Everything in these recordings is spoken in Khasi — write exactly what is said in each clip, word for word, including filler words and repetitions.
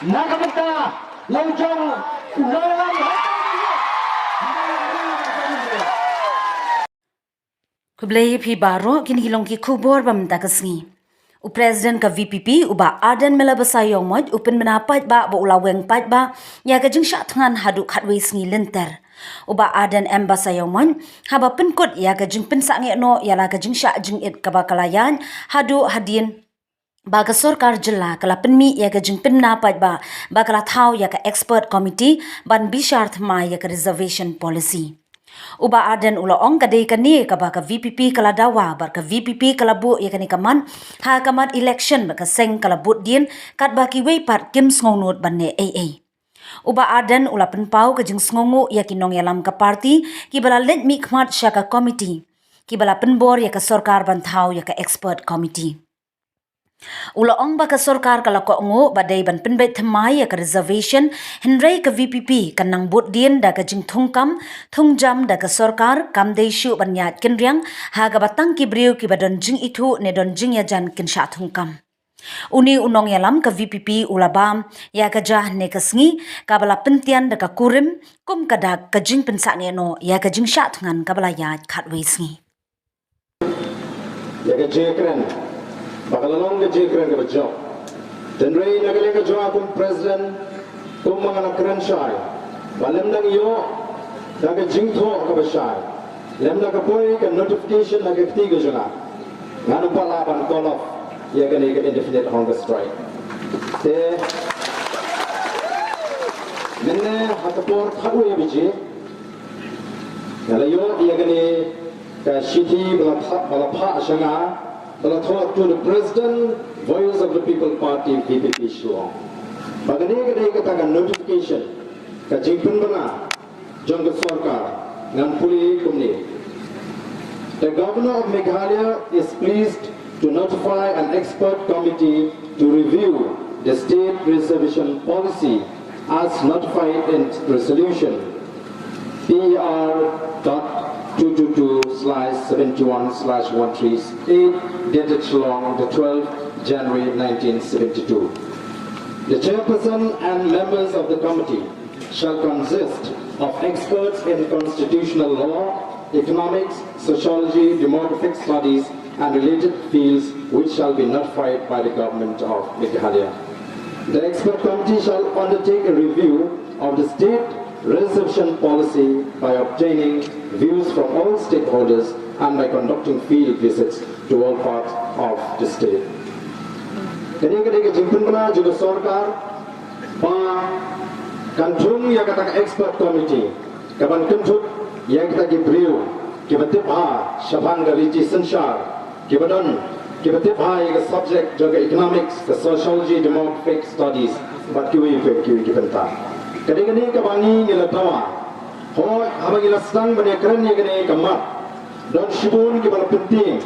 Na ka bynta la u jong u nongïalam. Khublei ïa phi baroh, kine ki long ki khubor ba mynta ka sngi. U President ka V P P, u Bah Ardent Miller Basaiawmoit, u pynbna paidbah ba u la weng paidbah ïa ka jingshah thngan haduh khatwei sngi lynter. U Bah Ardent M Basaiawmoit haba pynkut ïa ka jingpynsangeh noh ïa la ka jingshah jingit kaba ka la ïaid haduh hadien ba ka sorkar jylla ka la pynmih ïa ka jingpynbna paidbah ba ka la thaw ïa ka expert committee ban bishar thymmai ïa ka reservation policy. U Bah Ardent u la ong ka dei kane kaba ka V P P ka la dawa bad ka V P P ka la buh ïa kane ka mat ha ka mat election bad ka seng ka la bud dien katba kiwei pat kim sngewnud ban leh ei ei. U Bah Ardent u la pynpaw ka jingsngewnguh ïa ki nongïalam ka party kiba la leit mihkhmat sha ka committee, kiba la pynbor ïa ka sorkar ban thaw ïa ka expert committee. U la ong ba ka sorkar ka la kohnguh ba dei ban pynbeit thymmai ïa ka reservation, hynrei ka V P P kan nang bud dien da ka jingthungkam thungjam da ka sorkar, kam dei shuh ban ïaid kynriang ha kaba tang ki briew kiba don jingithuh ne don jingïajan kin shah thungkam. Une u nongïalam ka V P P u la bam ïa ka jia ne ka sngi kaba la pyntian da ka kurim kum ka dak ka jingpynsangeh noh ïa ka jingshah thngan kaba la ïaid khatwei sngi. Ïa ka jingkren ba ka la long ka jingkren kaba jop. Hynrei na ka liang ka jong nga kum president, kum ma nga la kren shai ba lymda ngi ïoh da ka jingthoh kaba shai, lymda ka poi ka notification na ka kti ka jong nga, ngan ym pat lah ban call off ïa kane ka indefinite hunger strike. Te mynne ha ka por khatwei baje nga la ïoh ïa kane ka shithi ba la phah, ba la phah sha nga, ba la thoh to the President, Voice of the People Party, V P P Shillong. Ba kane ka dei kata ka notification, ka jingpynbna jong ka sorkar, ngan pule kumne. The Governor of Meghalaya is pleased to notify an expert committee to review the state reservation policy as notified in resolution P R dot two two two slash seventy-one slash one three eight, dated Shillong, the twelfth January nineteen seventy-two. The chairperson and members of the committee shall consist of experts in constitutional law, economics, sociology, demographic studies, and related fields, which shall be notified by the Government of Meghalaya. The expert committee shall undertake a review of the state reservation policy by obtaining views from all stakeholders and by conducting field visits to all parts of the state. Kane ka dei ka jingpynbna jong ka sorkar ba kan thung ïa kata ka expert committee kaban kynthup ïa kita ki briew kiba tip bha shaphang ka riti synshar, kiba don, kiba tip bha ïa ka subject jong ka economics, ka sociology, demographic studies bad kiwei kiwei kiwei ki bynta. Ka dei kane kaba ngi ngi la dawa. Hooid, haba ngi la sdang ban ïakren ïa kane ka mat, don shibun kiba la pyntieng,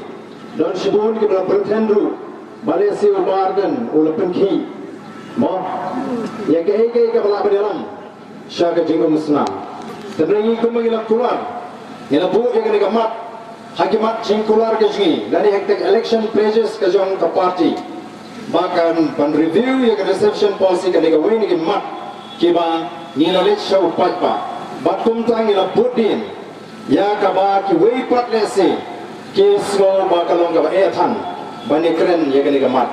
don shibun kiba la pyrthen ruh ba lehse u Bah Ardent u la pynkhih, mo, ïa kaei kaei kaba lah ban ïalam sha ka jingumsnam. Hynrei ngi kumba ngi la kular, ngi la buh ïa kane ka mat ha ki mat jingkular ka jong ngi lane ha kita ki election pledges ka jong ka party ba kan ban review ïa ka reservation policy. Kane kawei na ki mat kiba ngi la leit sha u paidbah bad kumta ngi la bud dien ïa kaba kiwei pat lehse ki sngew ba ka long kaba eh than ban ïakren ïa kane ka mat.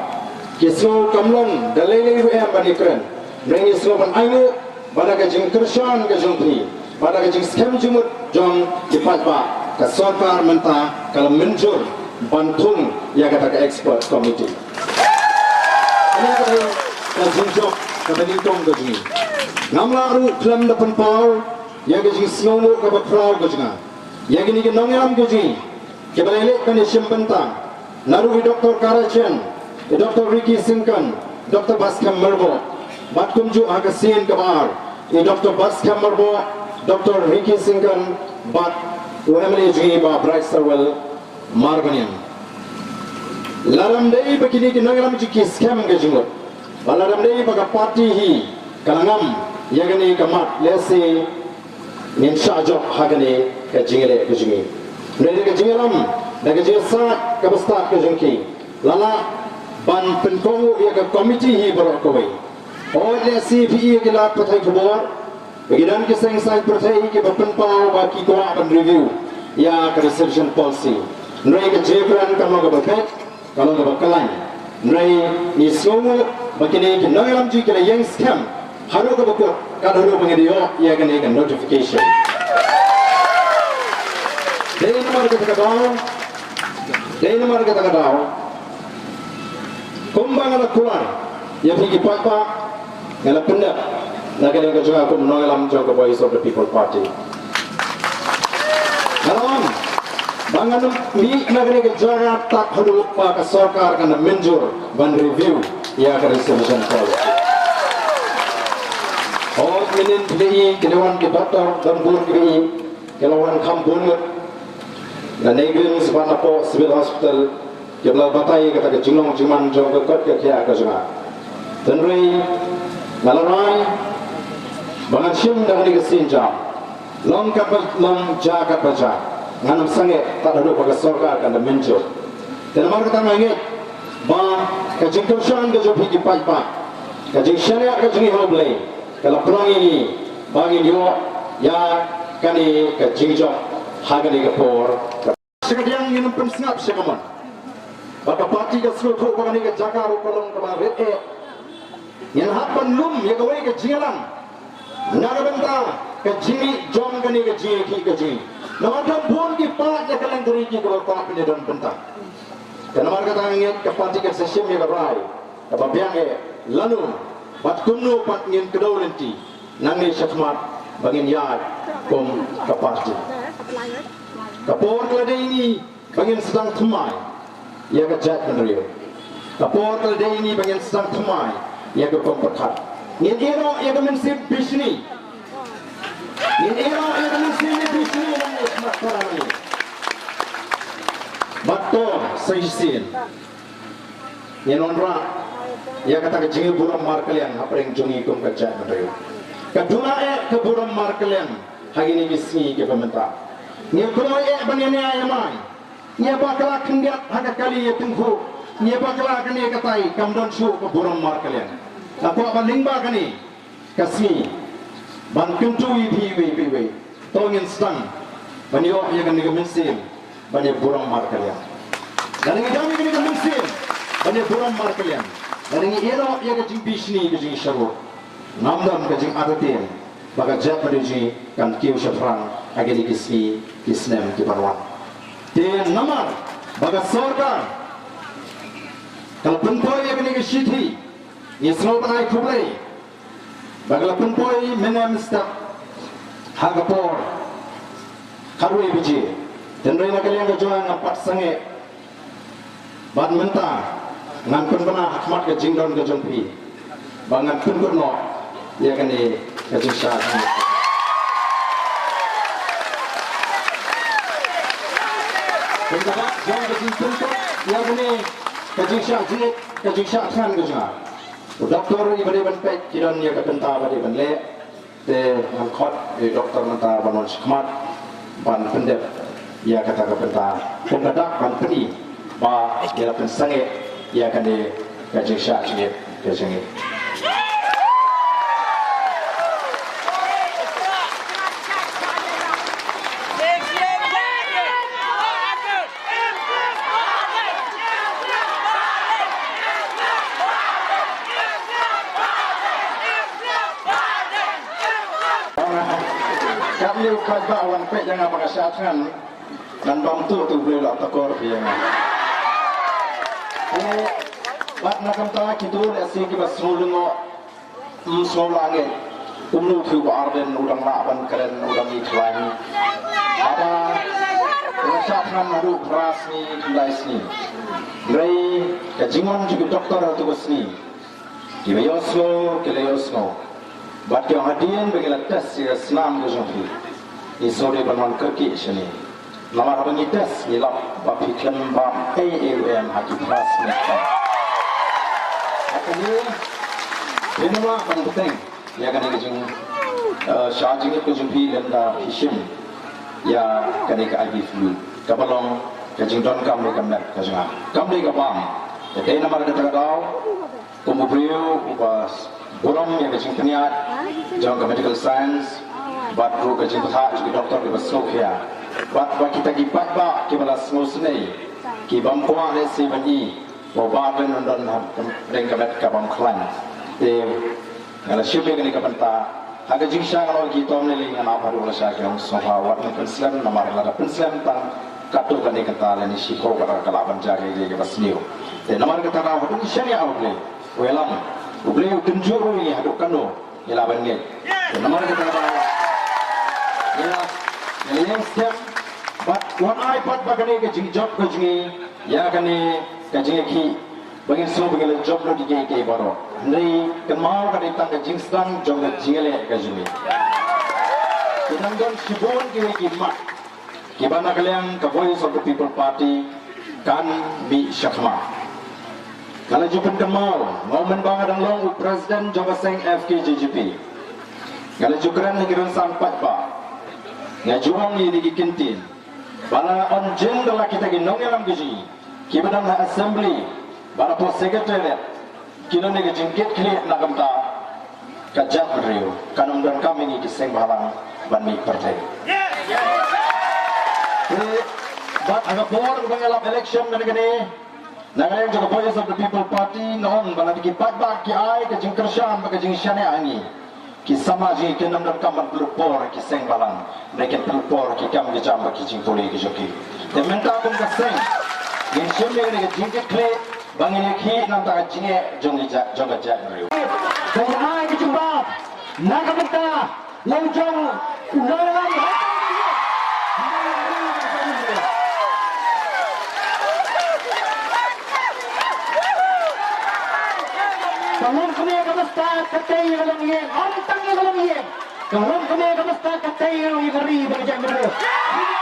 Ki sngew kam long da lei lei ruh em ban ïakren. Hynrei ngi sngew ban ainguh ba da ka jingkyrshan ka jong phi, ba da ka jingskhem jingmut jong ki paidbah, ka sorkar mynta ka la mynjur ban thung ïa kata ka expert committee. Kane ka dei ka jingjop kaba nyngkong ka jong ngi. Ngam lah ruh khlem da pynpaw ïa ka jingsngewnguh kaba khraw ka jong nga ïa kine ki nongïalam ka jong ngi kiba la leit ban ïashim bynta, naduh i Doctor Kara Chen, i Doctor Ricky Syngkon, Doctor Batskhem Myrboh, bad kumjuh ha ka sien kaba ar, i Doctor Batskhem Myrboh, Doctor Ricky Syngkon, bad u M L A jong ngi Bah Brightstarwell Marbaniang. Lada ym dei ba kine ki nongïalam jong ngi ki skhem ka jingmut, bad lada ym dei ba ka party hi ka la ngam ïa kane ka mat, lehse ngin shah jop ha kane ka jingïaleh ka jong ngi. Hynrei da ka jingïalam, da ka jingïasaid kaba stad ka jong ki, la lah ban pynkohnguh ïa ka committee hi baroh kawei. Hooid, lehse phi i ki lad pathai khubor ba ki don ki seng saiñ pyrthei kiba pynpaw ba ki kwah ban review ïa ka reservation policy. Hynrei ka jingkren ka long kaba beit, ka long kaba khlaiñ. Hynrei ngi sngewnguh ba kine ki nongïalam jong ngi ki la ïeng skhem haduh kaba kut, kat haduh ba ngi da ïoh ïa kane ka notification. Dei namar kata ka daw, dei namar kata ka daw, kumba nga la kular ïa phi ki paidbah, nga la pyndep na kane ka jaka kum nongïalam jong ka Voice of the People Party. Nga la ong ba ngan ym mih na kane ka jaka tad haduh ba ka sorkar kan da mynjur ban review ïa ka reservation policy. Hooid, mynnin phi i ki la wan ki doktor, don bun kiba i ki la wan kham bun ngut na NEIGRIHMS bad napoh Civil Hospital, kiba la batai ïa kata ka jinglong jingman jong ka koit ka khiah ka jong nga. Hynrei nga la rai ba ngan shim da kane ka sienjam, long katba long, jia katba jia, ngan ym sangeh tad haduh ba ka sorkar kan da mynjur. Te namar kata nga ngeit ba ka jingkyrshan ka jong phi ki paidbah, ka jingshaniah ka jong ngi ha U Blei, ka la pynlong ïa ngi ba ngin ïoh ïa kane ka jingjop ha kane ka por. Sha ka liang ngin ym pynsngap sha ka mon ba ka party ka sngewthuh ba kane ka jaka ruh ka long kaba rit eh. Ngin hap ban lum ïa kawei ka jingïalang na ka bynta ka jingmih jong kane ka jingïakhih ka jong ngi. Namar don bun ki paid na kylleng ka ri kiba kwah ban ïadon bynta. Te namar kata nga ngeit ka party kan sa shim ïa ka rai kaba biang eh lano bad kumno pat ngin kdew lynti nangne shakhmat ba ngin ïaid kum ka party. Ka por ka la dei ngi ba ngin sdang thymmai ïa ka jaitbynriew. Ka por ka la dei ngi ba ngin sdang thymmai ïa ka kong pyrkhat. Ngin ïehnoh ïa ka mynsiem bishni. Ngin ïehnoh ïa ka mynsiem bishni nangne shakhmat para ngi. Bad to sa shisien ngin wanrah ïa kata ka jingïaburom markylliang hapdeng jong ngi kum ka jaitbynriew. Ka duna eh ka burom markylliang ha kine ki sngi kiba mynta. Ngi kloi eh ban ïania ïamai. Ngi bakla khyndiat ha ka kali ïatyngkhuh. Ngi bakla kane katai kam don shuh ka burom markylliang. Nga kwah ba lyngba kane ka sngi ban kyntu ïa phi iwei pa iwei. To ngin sdang ban ïoh ïa kane ka mynsiem ban ïaburom markylliang. Lada ngi dam ïa kane ka mynsiem ban ïaburom markylliang, lada ngi ïehnoh ïa ka jingbishni ka jingsharuh, ngam don ka jingartatien ba ka jaitbynriew jong ngi kan kiew shaphrang ha kine ki sngi ki snem ki ban wan. Te namar ba ka sorkar ka la pynpoi ïa kane ka shithi, ngi sngewbha ban ai khublei ba ka la pynpoi mynne mynstep ha ka por khatwei baje. Hynrei na ka liang ka jong nga ngam pat sangeh bad mynta ngan pynbna ha khmat ka jingdon ka jong phi ba ngan pynkut noh ïa kane ka jingshah jingit. Pynbna jong ka jingpynkut ïa kane ka jingshah jingit, ka jingshah thngan ka jong nga. U doktor i ba dei ban peit ki don ïa ka bynta ba dei ban leh. Te ngan khot ïa u doktor mynta ban wan shakhmat ban pyndep ïa kata ka bynta. Kum ka dak ban pyni ba ngi la pynsangeh ïa kane ka jingshah jingit ka jong ngi. Katne u paidbah wan peit ïa nga ba nga shah thngan, ngan bam tuh tu briew la takor phi ïa nga. Te bad na ka bynta kito lehse kiba sngew lyngngoh, ym sngew lah ngeit. Kumno phi u Bah Ardent u dang lah ban kren, u dang ïakhlaiñ. Haba u la shah thngan haduh phra sngi, khyndai sngi. Hynrei ka jingwan jong ki doktor ha tu ka sngi, kiba ïohsngew ki la ïohsngew. Bad ki ong hadien ba ngi la test ïa ka snam ka jong phi, ngi sngewdei ban wan kyrkieh shane. Namar haba ngi test ngi lap ba phi khlem bam ei ei ruh em ha ki phra sngi. Bad kane phin ym lah ban bteng ïa kane ka jing, eh, shah jingit ka jong phi lymda phi shim ïa kane ka I V fluid kaba long ka jingdonkam ïa ka met ka jong nga. Kam dei ka bam. Te dei namar kata ka daw kum u briew uba burom ïa ka jingpynïaid jong ka medical science bad ruh ka jingpynbha jong ki doktor kiba sngewkhia bad ba kita ki paidbah kiba la sngewsynei ki bym kwah lehse ban i ba u Bah Ardent un don hapdeng ka met ka bym khlaiñ. Te nga la shim ïa kane ka bynta ha ka jingshah ngan ong ki tom lei lei ngan ap haduh la shah ki ong sngewbha wat nym pynslem namar lada pynslem tang katto katne kynta lane shiphew kynta ka lah ban jia kaei kaei kaba sniew. Te namar kata ka haduh ki shaniah U Blei u ïalam, U Blei u kynjoh ruh ïa ngi haduh katno ngi lah ban ngeit. Te namar kata ka ngi la ngi la ïeng skhem bad wan ai pat ba kane ka jingjop ka jong ngi ïa kane ka jingïakhih ba ngin sngew ba ngin la jop lut ïa kiei kiei baroh. Hynrei kynmaw ka dei tang ka jingsdang jong ka jingïaleh ka jong ngi. Ki dang don shibun kiwei ki mat kiba na ka liang ka Voice of the People Party kan mih shakhmat. Nga la ju pynkynmaw nga u mynba nga dang long u president jong ka seng F K J G P. Nga la ju kren ha ki rynsan paidbah. Nga ju ong ïa kine ki kyntien ba la ong jin da la kita ki nongïalam ki jong ngi kiba don ha assembly bad hapoh secretariat, ki don ïa ka jingkitkhlieh na ka bynta ka jaitbynriew, kan ym donkam ïa ngi ki seng bhalang ban mih pyrthei. Te bad ha ka por kaba ngi lap election kane kane, na ka liang jong ka Voice of the People Party nga ong ba lada ki paidbah ki ai ka jingkyrshan bad ka jingshaniah ha ngi, ki samla jong ngi kin ym donkam ban pynlut por ha ki seng bhalang, hynrei kin pynlut por ha ki kam ki jam bad ki jingpule ki jong ki. Te mynta kum ka seng ngin shim ïa kane ka jingkitkhlieh ba ngin ïakhih na ka bynta ka jingeh jong ka jait, jong ka jaitbynriew. Ka jingaiei ka jingbam na ka bynta la u jong u nongïalam Ka lum kmie kaba stad ka tei ïa ka longïing, ym tang ïa ka longïing. Ka lum kmie kaba stad ka tei ïa ka ri bad ka jaitbynriew.